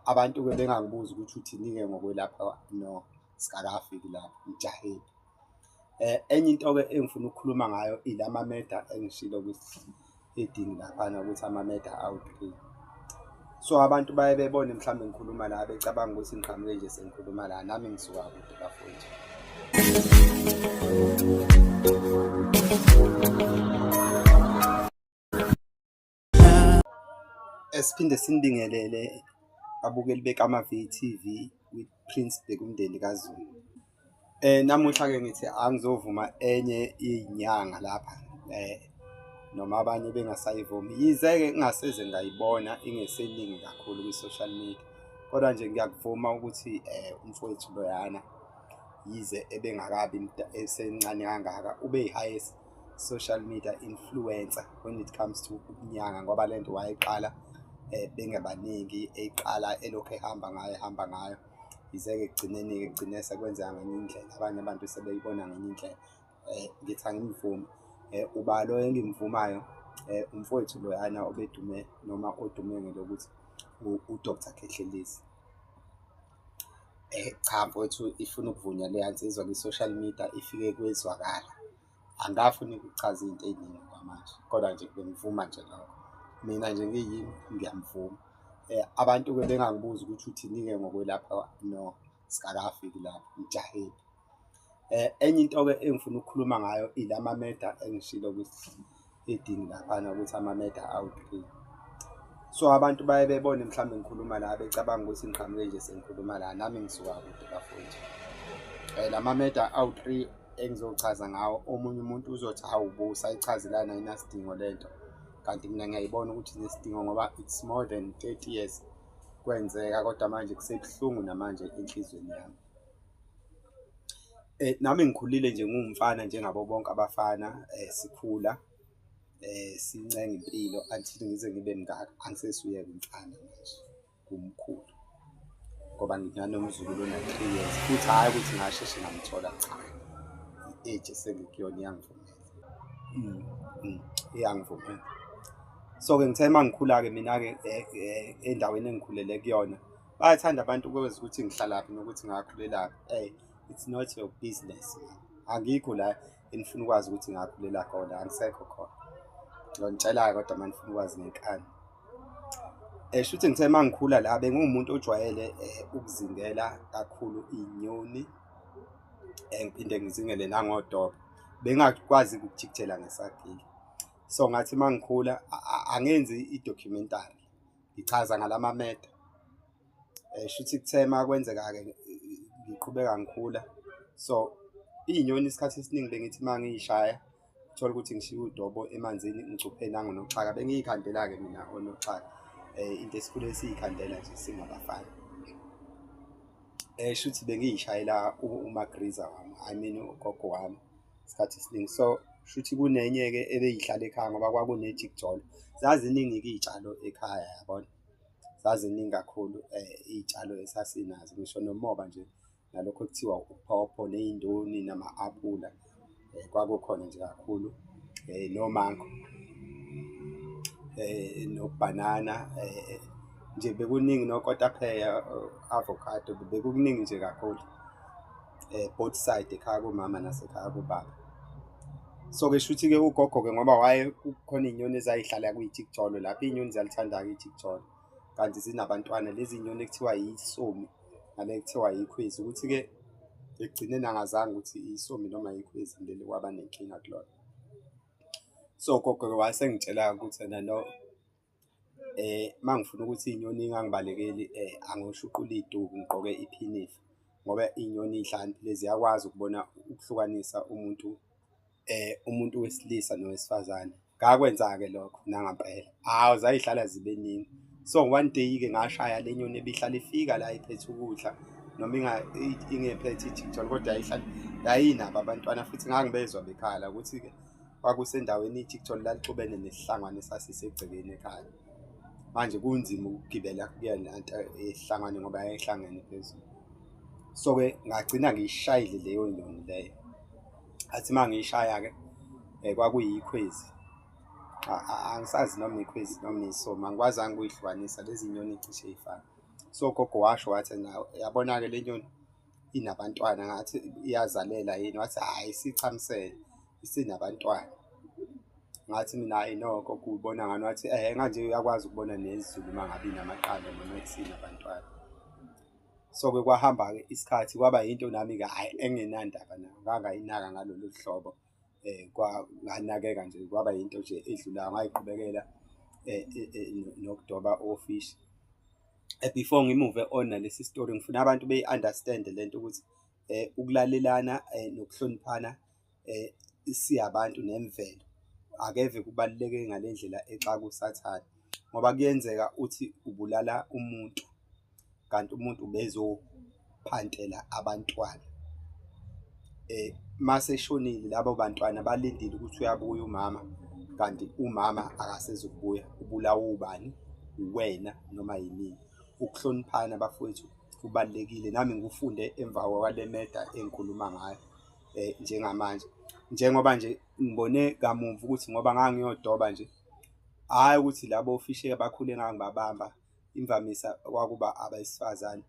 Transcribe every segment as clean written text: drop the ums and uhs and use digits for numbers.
Abantu-ke bengangibuzi ukuthi uthini-ke ngokwelapha, no, asikakafiki lapho ngijahephi. Enye into-ke engifuna ukukhuluma ngayo ilama-murder engishilo kwi-heading laphana ukuthi ama-murder awu-three. So abantu baye bebone mhlawumbe ngikhuluma la becabanga ukuthi ngiqhamuke nje sengikhuluma la, nami ngisuka kude bafowethu. Siphinde sinibingelele abukeli beKama V_T_V with Prince Bhekumndeni kaZulu. Namuhla-ke ngithi angizovuma enye iy'nyanga lapha noma abanye bengasayivumi, yize-ke ngingaseze ngayibona ingeseningi kakhulu kwi-social media, kodwa nje ngiyakuvuma ukuthi umfowethu loyana yize ebengakabi esencane kangaka ube yi-highest social media influencer when it comes to ubunyanga ngoba le nto wayeqala bengabaningi, eyiqala elokhu ehamba ngayo ehamba ngayo. Yize-ke ekugcineni-ke kugcine sekwenzeka ngenye indlela, abanye abantu sebeyibona ngenye indlela. Ngithi angimvume uba lo engimvumayo umfowethu loyana obedume noma odume ngelokuthi u-Doctor Khehlelezi. Cha mfowethu, ifuna ukuvunywa leya nsizwa kwi-social media ifike kwezwakala. Angikafuni ukuchaza iy'nto ey'ningi okwamanje kodwa nje bengivuma nje lokho. Mina nje ngiyimi ngiyamvuma. Abantu-ke bengangibuzi ukuthi uthini-ke ngokwelapha, no, asikakafiki lapho ngijahephi. Enye into-ke engifuna ukukhuluma ngayo ilama-murder engishilo kwi-heading laphana ukuthi ama-murder awu-three. So abantu baye bebone mhlawumbe ngikhuluma la becabanga ukuthi ngiqhamuke nje sengikhuluma la, nami ngisuka kude bafowethu. Lama-murder awu-three engizochaza ngawo, omunye umuntu uzothi hawu bo usayichazelani ayinasidingo lento, kanti mina ngiyayibona ukuthi inesidingo ngoba it's more than 30 years kwenzeka kodwa manje kusebuhlungu namanje enhliziyweni yami. Nami ngikhulile nje ngiwumfana njengabo bonke abafana sikhula sincenga impilo until ngize ngibe mngaka, angisesuye-ke umfana manje ngumkhulu ngoba nginanomzukulu ona-three years futhi hhayi ukuthi ngasheshe ngamthola, cha, i-age esengikuyona iyangivumela, iyangivumela. So-ke ngithe uma ngikhula-ke mina-ke endaweni engikhulele kuyona, bayathanda abantu ukwazi ukuthi ngihlalaphi nokuthi ngakhulelaphi. It's not your business man, angikho la enifuna ukwazi ukuthi ngakhulela khona, angisekho khona. Ngizonitshela-ke kodwa uma nifuna ukwazi ngenkani. Shuthi ngithe uma ngikhula la bengiwumuntu ojwayele ukuzingela kakhulu iy'nyoni, ngiphinde ngizingele nangodobo. Bengingakwazi ukujikijela ngesagila. So ngathi uma ngikhula angenzi i-documentary, ngichaza ngalama-murder. Shuthi kuthe uma kwenzeka-ke ngiqhubeka ngikhula, so iy'nyoni isikhathi esiningi bengithi uma ngiy'shaya uthole ukuthi ngishiye udobo emanzini ngicuphe nangonoxhaka. Bengiy'khandela-ke mina onoxhaka, into esikhule siy'khandela nje singabafana. Shuthi bengiy'shayela umagriza wami, I mean ugogo wami isikhathi esiningi. So shuthi kunenye-ke ebeyihlala ekhaya ngoba kwakunejikijolo, zaziningi-ke iy'tshalo ekhaya yabona, zaziningi kakhulu iy'tshalo esasinazo ngisho nomoba nje nalokhu ekuthiwa uphopho ney'ndoni nama-apula kwakukhona nje kakhulu nomango nobhanana nje bekuningi nokotapheya, avocado, bekukuningi nje kakhulu both side ekhaya kumama nasekhaya kubaba. So-ke shuthi-ke ugogo-ke ngoba waye kukhona iy'nyoni ezayihlala kuyijikijolo lapho, iy'nyoni ziyalithanda-ke ijikijolo. Kanti zinabantwana lezi nyoni ekuthiwa yisomi nale ekuthiwa yikhwezi, ukuthi-ke ekugcineni angazange ukuthi isomi noma yikhwezi leli kwaba nenkinga kulona. So ugogo-ke wayesengitshela-ke ukuthi ena no, uma ngifuna ukuthi iy'nyoni y'ngangibalekeli angiyoshuqula iy'duku ngigqoke iphinifa ngoba iy'nyoni iy'hlakaniphile ziyakwazi ukubona ukuhlukanisa umuntu umuntu wesilisa nowesifazane. Ngakwenza-ke lokho nangampela, hhawu zay'hlala zibe ningi. So one day-ke ngashaya le nyoni ebihlala ifika la iphethe ukudla noma ingephethe ijikijolo kodwa yayihlala yayinabo abantwana futhi ngangibezwa bekhala ukuthi-ke kwakusendaweni ijikijolo lalixubene nesihlangwane esasisegcekeni ekhaya. Manje kunzima ukugibela kuyona nto esihlangwane ngoba yayihlangene phezulu. So-ke ngagcina ngiyishayile leyo nyoni leyo. Athi uma ngiyishaya-ke kwakuyikhwezi, angisazi noma ikhwezi noma isomi, angikwazanga ukuyihlukanisa lezi nyoni cishe y'fane. So ugogo washo wathi ena, yabona-ke le nyoni inabantwana, ngathi iyazalela yini? Wathi hhayi, isichamisele isinabantwana. Ngathi mina hhayi no gogo ubona ngani? Wathi manje uyakwazi ukubona nezulu uma ngabe inamaqanda noma isinabantwana. So-ke kwahamba-ke isikhathi kwaba yinto nami-ke hhayi engingenandaba nayo, ngangayinaka ngalolu hlobo nganakeka nje kwaba yinto nje edlulayo ngay'qhubekela nokudoba ofishi. Before ngimuve on nalesi story ngifuna abantu beyi-understand-e lento ukuthi ukulalelana nokuhloniphana siyabantu nemvelo akeve kubaluleke ngale ndlela exaka usathane, ngoba kuyenzeka uthi ubulala umuntu kanti umuntu ubezophantela abantwana. Mase eshonile labo bantwana balindile ukuthi uyabuya umama kanti umama akasezukubuya, ubulawa ubani? Uwena noma yimina. Ukuhloniphana bafowethu kubalulekile, nami ngikufunde emva kwale meda engikhuluma ngayo njengamanje. Njengoba nje ngibone kamumva ukuthi ngoba ngangiyodoba nje, hhayi ukuthi labo ofishi abakhulu engangibabamba imvamisa kwakuba abesifazane.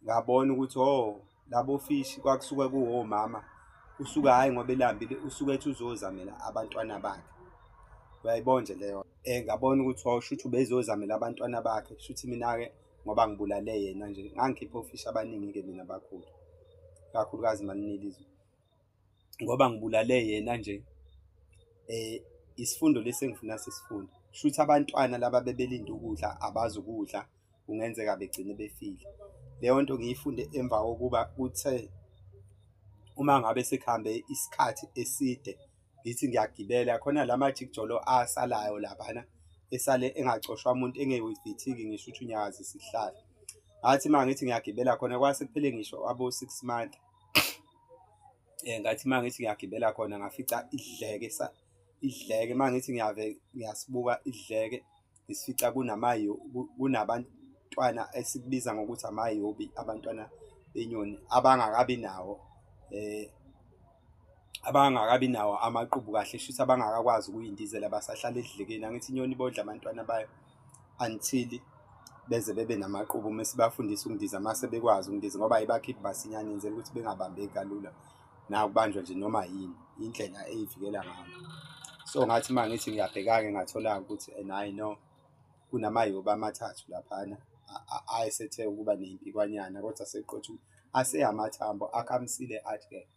Ngabona ukuthi oh, labo fishi kwakusuke kuwomama, usuke hhayi ngoba elambile, usuke ethi uzozamela abantwana bakhe. Uyayibona nje leyo. Ngabona ukuthi oh, shuthi ubezozamela abantwana bakhe, shuthi mina-ke ngoba ngibulale yena nje, ngangikhipha ofishi abaningi-ke mina abakhulu, ikakhulukazi malinile izulu. Ngoba ngibulale yena nje isifundo lesi engifuna sisifunde, shuthi abantwana laba bebelinde ukudla abazukudla, kungenzeka begcine befile. Leyo nto ngiyifunde emva kokuba kuthe uma ngabe sekuhambe isikhathi eside ngithi ngiyagibela khona la majikijolo asalayo laphana esale engacoshwa muntu engewivithiki ngisho ukuthi unyakazisa isihlahla. Ngathi uma ngithi ngiyagibela khona kwase kuphele ngisho abo-six month. Ngathi uma ngithi ngiyagibela khona ngafica idleke idleke uma ngithi ngiyave ngiyasibuka idleke ngisifica kunabantwana esikubiza ngokuthi amayobi, abantwana benyoni abangakabi nawo abangakabi nawo amaqubu kahle, shuthi abangakakwazi ukuy'ndizela basahlala edlekeni. Angithi inyoni ibondla abantwana bayo until beze bebe namaqubu mese bafundisa ukundiza, mase bekwazi ukundiza ngoba ayibakhiphi masinyane yenzela ukuthi bengabambeki kalula nakubanjwa nje noma yini, indlela eyivikela ngayo. So ngathi uma ngithi ngiyabheka-ke ngathola-ke ukuthi ena hhayi no, kunamayoba amathathu laphana ayesethe ukuba ney'mpikwanyana kodwa aseqothuka aseyamathambo akhamisile athi-ke.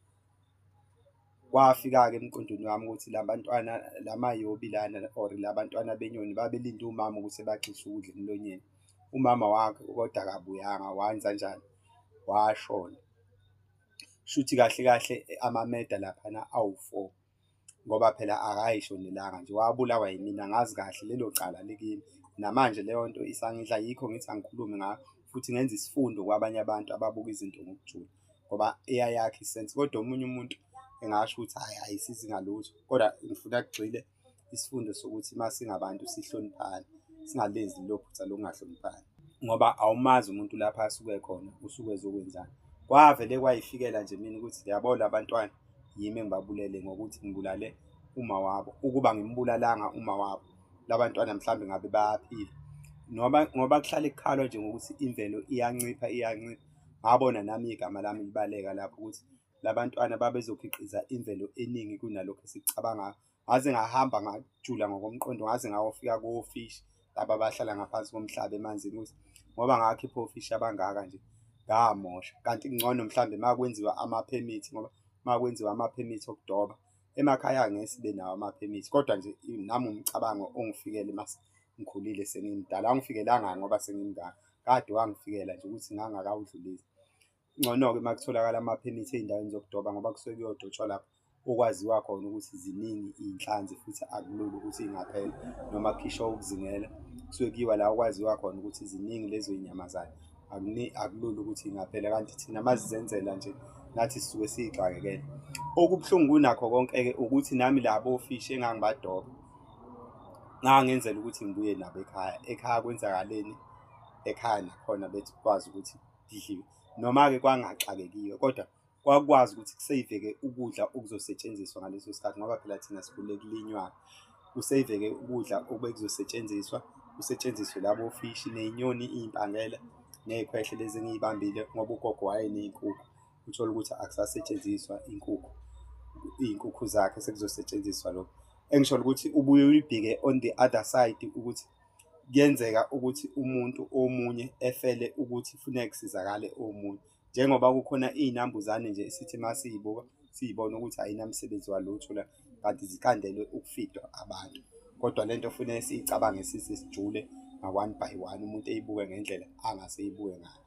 Kwafika-ke emqondweni wami ukuthi la bantwana la mayobi lana or la bantwana benyoni babelinde umama ukuthi ebagxishe ukudla emlonyeni. Umama wakhe kodwa akabuyanga wenzanjani? Washona. Shuthi kahle kahle amameda laphana awu-four ngoba phela akayishonelanga nje wabulawa yimina ngazi kahle lelo cala likimi. Namanje leyo nto isangidla yikho ngithi angikhulume ngayo futhi ngenza isifundo kwabanye abantu ababuka izinto ngokujula ngoba iyayakha isense, kodwa omunye umuntu engasho ukuthi hhayi ayisizi ngalutho, kodwa ngifuna kugxile isifundo sokuthi uma singabantu sihloniphane, singalenzi lelo phutha lokungahloniphani ngoba awumazi umuntu lapho asuke khona usuke ezokwenzani. Kwavele kwayifikela nje mina ukuthi yabo la bantwana yimi engibabulele ngokuthi ngibulale uma wabo, ukuba ngimbulalanga uma wabo la bantwana mhlawumbe ngabe bayaphila. Noma ngoba kuhlale kukhalwa nje ngokuthi imvelo iyancipha iyancipha, ngabona nami igama lami libaleka lapho ukuthi la bantwana babezokhiqiza imvelo eningi kunalokhu esikucabangayo. Ngaze ngahamba ngajula ngokomqondo ngaze ngayofika kofishi laba abahlala ngaphansi komhlaba emanzini ukuthi ngoba ngakhipha ofishi abangaka nje ngamosha, kanti kungcono mhlawumbe uma kwenziwa amaphemithi ngoba uma kwenziwa amaphemithi okudoba emakhaya ngeke sibe nawo amaphemithi, kodwa nje nami umcabango ongifikele mase ngikhulile sengimdala, awungifikelanga ngoba sengimngaka, kade wangifikela nje ukuthi ngangakawudlulisi. Kungcono-ke uma kutholakala amaphemithi ey'ndaweni zokudoba ngoba kusuke kuyodotshwa lapho okwaziwa khona ukuthi ziningi iy'nhlanzi futhi akulula ukuthi y'ngaphela noma kukhishwa ukuzingela, kusuke kuyiwa la okwaziwa khona ukuthi ziningi lezo y'nyamazane akulula ukuthi y'ngaphela. Kanti thina uma sizenzela nje nathi sisuke siy'xakekele. Okubuhlungu kunakho konke-ke ukuthi nami labo ofishi engangibadoba ngangenzela ukuthi ngibuye nabo ekhaya, ekhaya kwenzakaleni? Ekhaya nakhona bethi kwazi ukuthi kudliwe noma-ke kwangaxakekiwe kodwa kwakwazi ukuthi kuseyiveke ukudla okuzosetshenziswa ngaleso sikhathi ngoba phela thina sikhule kulinywa, kuseyiveke ukudla obekuzosetshenziswa, kusetshenziswe labo fishi ney'nyoni iy'mpangela Ney'khwehle lezi engiy'bambile ngoba ugogo wayeney'nkukhu, uthole ukuthi akusasetshenziswa inkukhu, iy'nkukhu zakhe sekuzosetshenziswa lokhu. Engisholo ukuthi ubuye uyibheke on the other side ukuthi kuyenzeka ukuthi umuntu omunye efele ukuthi funeka kusizakale omunye. Njengoba kukhona iy'nambuzane nje esithi masiy'buka siy'bona ukuthi ayinamsebenzi walutho la, kanti zikhandelwe ukufidwa abantu. Kodwa lento kufuneka siyicabange size sijule nga-one by one, umuntu eyibuke ngendlela angase eyibuke ngayo.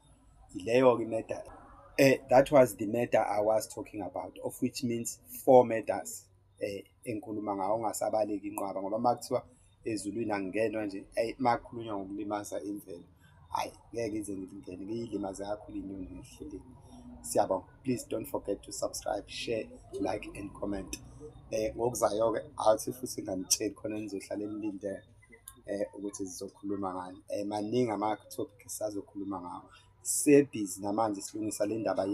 Ileyo-ke i-murder, that was the murder I was talking about, of which means four murders engikhuluma ngawo, ongasabaleki inqwaba ngoba uma kuthiwa ezulwini akungenwa nje, eyi uma kukhulunywa ngokulimaza imvelo, hhayi ngeke ngize ngingene, ngiy'limaze kakhulu iy'nyoni ngihlelile. Siyabonga, please don't forget to subscribe, share, like and comment. Ngokuzayo-ke awuthi futhi nginganitsheli khona nizohlale nilindele ukuthi sizokhuluma ngani. Maningi ama-topic esisazokhuluma ngawo. Sisebhizi namanje silungisa le ndaba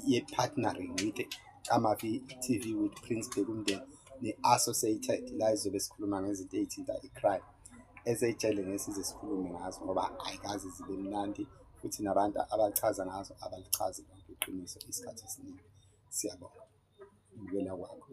ye-partnering with Amavi TV with Prince Bhekumndeni ne-Associated, la esizobe sikhuluma ngezinto ey'thinta i-crime. Esey'tshele ngeke size sikhulume ngazo ngoba ayikaze zibe mnandi futhi nabantu abachaza ngazo abalichazi lonke iqiniso isikhathi esiningi. Siyabonga ukubukela kwakho.